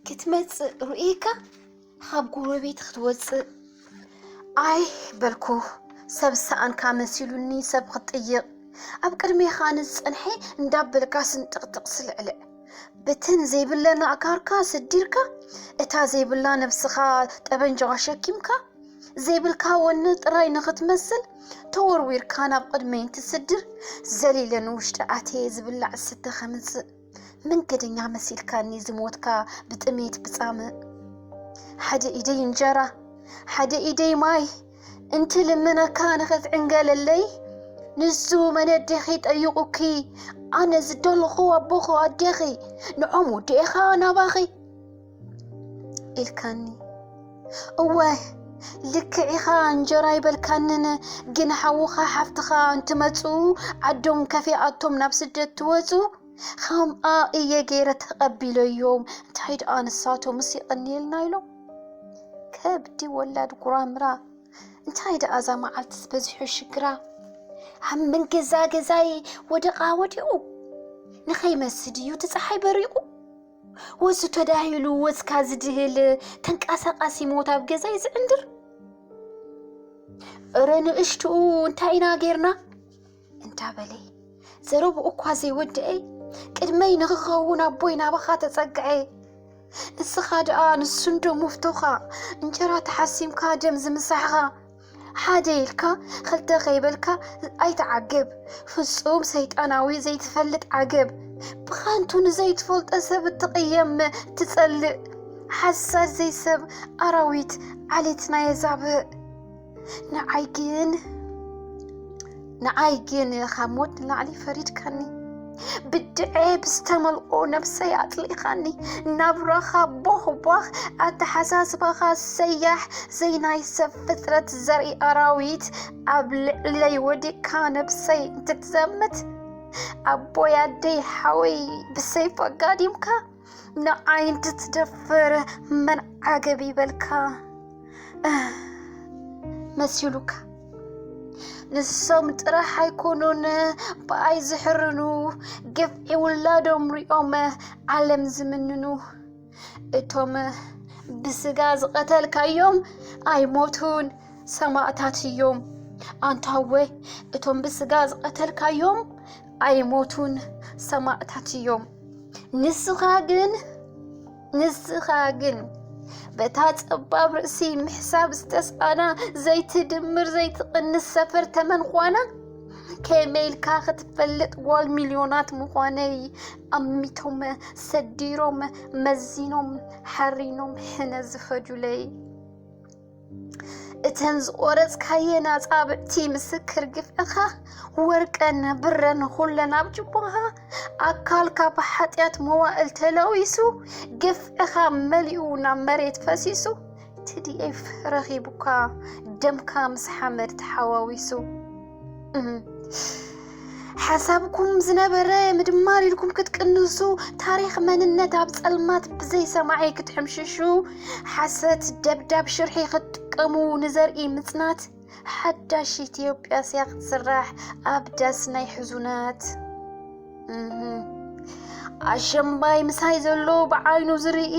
ክትመጽእ ርእይካ ካብ ጎረቤት ክትወጽእ ኣይ በልኩ። ሰብ ሰኣንካ መሲሉኒ ሰብ ክትጥይቕ ኣብ ቅድሜኻ ንዝጸንሐ እንዳበልካ ስንጥቕጥቕ ስልዕልዕ ብትን ዘይብለን ኣእጋርካ ሰዲርካ እታ ዘይብላ ነብስኻ ጠበንጃ ሸኪምካ ዘይብልካ ወኒ ጥራይ ንኽትመስል ተወርዊርካ ናብ ቅድመይ እንትስድር ዘሊለ ንውሽጢ ኣትየ ዝብላዕ ዝስተ ከምጽእ መንገደኛ መሲልካኒ ዝሞትካ ብጥሜት ብጻምእ ሓደ ኢደይ እንጀራ ሓደ ኢደይ ማይ እንትልምነካ ንኽትዕንገለለይ ንሱ መነዴኺ ጠይቑኪ ኣነ ዝደለኹ ኣቦኹ ኣዴኺ ንዖም ወዲኤኻ ናባኺ ኢልካኒ። እወ ልክዕ ኢኻ እንጀራ ይበልካንን ግን ሓውኻ ሓፍትኻ እንትመፁ ዓዶም ከፊኣቶም ናብ ስደት ትወፁ ከምኣ እየ ገይረ ተቐቢለዮም እንታይ ደኣ ንሳቶምስ ይቐንየልና ኢሎም ከብዲ ወላድ ጉራምራ እንታይ ደኣ እዛ መዓልትስ በዚሑ ሽግራ ኣብ መንገዛ ገዛይ ወደቓ ወዲቑ ንኸይመስድ እዩ እቲ ፀሓይ በሪቑ ወዙ ተዳሂሉ ወዝካ ዝድህል ተንቀሳቃሲ ሞት ኣብ ገዛይ ዝዕንድር እረ ንእሽትኡ እንታይ ኢና ጌርና እንዳበለ ዘረብኡ እኳ ዘይወድአ ቅድመይ ንኽኸውን ኣቦይ ናባኻ ተጸግዐ ንስኻ ደኣ ንሱንዶ ሙፍቶኻ እንጀራ ተሓሲምካ ደም ዝምሳሕኻ ሓደ ኢልካ ክልተ ከይበልካ ኣይተዓግብ ፍጹም ሰይጣናዊ ዘይትፈልጥ ዓገብ ብኻንቱ ንዘይትፈልጦ ሰብ እትቕየም ትጸልእ ሓሳድ ዘይሰብ ኣራዊት ዓሌትና የዛብእ ንዓይ ግን ንዓይ ግን ካብ ሞት ንላዕሊ ፈሪድካኒ ብድዐ ብዝተመልኦ ነብሰይ ኣጥሊኻኒ ናብራኻ ቦኽቧኽ ኣተሓሳስባኻ ሰያሕ ዘይናይ ሰብ ፍጥረት ዘርኢ ኣራዊት ኣብ ልዕለይ ወዲቕካ ነብሰይ እንትትዘምት ኣቦይ ኣደይ ሓወይ ብሰይፍ ኣጋዲምካ ንዓይ እንትትደፍር መን ዓገብ ይበልካ መሲሉካ ንሶም ጥራሕ ኣይኮኑን ብኣይ ዝሕርኑ ግፍዒ ውላዶም ሪኦም ዓለም ዝምንኑ እቶም ብስጋ ዝቐተልካዮም ኣይሞቱን ሰማእታት እዮም ኣንታወ እቶም ብስጋ ዝቐተልካዮም ኣይሞቱን ሰማእታት እዮም ንስኻ ግን ንስኻ ግን በታ ጸባብ ርእሲ ምሕሳብ ዝተስኣና ዘይትድምር ዘይትቕንስ ሰፈር ተመን ኳና ከመይ ኢልካ ክትፈልጥ ጓል ሚልዮናት ምዃነይ ኣሚቶም ሰዲሮም መዚኖም ሓሪኖም ሕነ ዝፈጁለይ እተን ዝቆረጽካየን ኣጻብዕቲ ምስክር ግፍዕኻ ወርቀን ብረን ኩለን ኣብ ጅቦኻ ኣካልካ ብሓጢኣት መዋእል ተለዊሱ ግፍዕኻ መሊኡ ናብ መሬት ፈሲሱ ቲዲኤፍ ረኺቡካ ደምካ ምስ ሓመድ ተሓዋዊሱ ሓሳብኩም ዝነበረ ምድማር ኢልኩም ክትቅንሱ ታሪኽ መንነት ኣብ ጸልማት ብዘይ ሰማዒ ክትሕምሽሹ ሓሰት ደብዳብ ሽርሒ ክትጥቀሙ ንዘርኢ ምጽናት ሓዳሽ ኢትዮጵያ ስያ ክትስራሕ ኣብ ዳስ ናይ ሕዙናት ኣሸምባይ ምሳይ ዘሎ ብዓይኑ ዝርኢ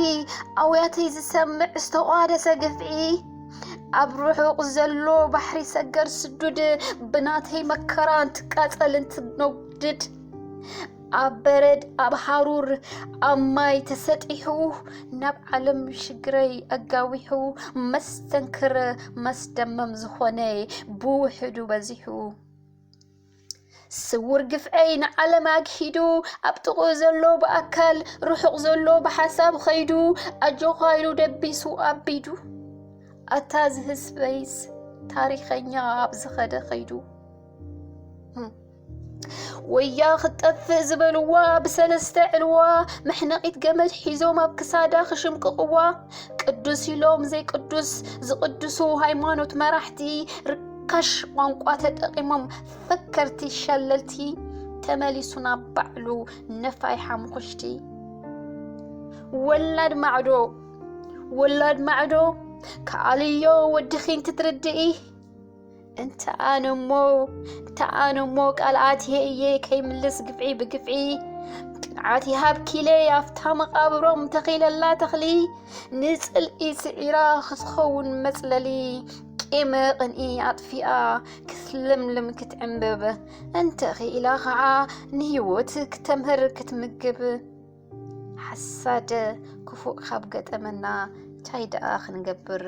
ኣውያተይ ዝሰምዕ ዝተቋደሰ ግፍዒ ኣብ ርሑቕ ዘሎ ባሕሪ ሰገር ስዱድ ብናተይ መከራ እንትቃጸል እንትነጉድድ ኣብ በረድ ኣብ ሃሩር ኣብ ማይ ተሰጢሑ ናብ ዓለም ሽግረይ ኣጋዊሑ መስተንክር መስደመም ዝኾነ ብውሕዱ በዚሑ ስውር ግፍዐይ ንዓለም ኣግሂዱ ኣብ ጥቕኡ ዘሎ ብኣካል ርሑቕ ዘሎ ብሓሳብ ኸይዱ ኣጆኻ ኢሉ ደቢሱ ኣቢዱ ኣታ ዝህዝበይስ ታሪኸኛ ኣብ ዝኸደ ኸይዱ ወያ ክትጠፍእ ዝበልዋ ብሰለስተ ዕልዋ መሕነቒት ገመድ ሒዞም ኣብ ክሳዳ ክሽምቅቕዋ ቅዱስ ኢሎም ዘይቅዱስ ዝቕድሱ ሃይማኖት መራሕቲ ርካሽ ቋንቋ ተጠቒሞም ፈከርቲ ሸለልቲ ተመሊሱ ናብ ባዕሉ ነፋይ ሓሙኽሽቲ ወላድ ማዕዶ ወላድ ማዕዶ ከኣልዮ ወድኺን ትትርድኢ እንተ ኣነ እሞ እንተ ኣነ እሞ ቃልኣት እየ ከይምልስ ግፍዒ ብግፍዒ ግን ዓት ይሃብ ኪለይ ኣብታ መቓብሮም ተኺለላ ተኽሊ፣ ንጽልኢ ስዒራ ክትኸውን መጽለሊ፣ ቂመ ቅንኢ ኣጥፊኣ ክትልምልም ክትዕምብብ፣ እንተ ኽኢላ ኸዓ ንህይወት ክተምህር ክትምግብ። ሓሳድ ክፉእ ካብ ገጠመና ታይ ደኣ ክንገብር?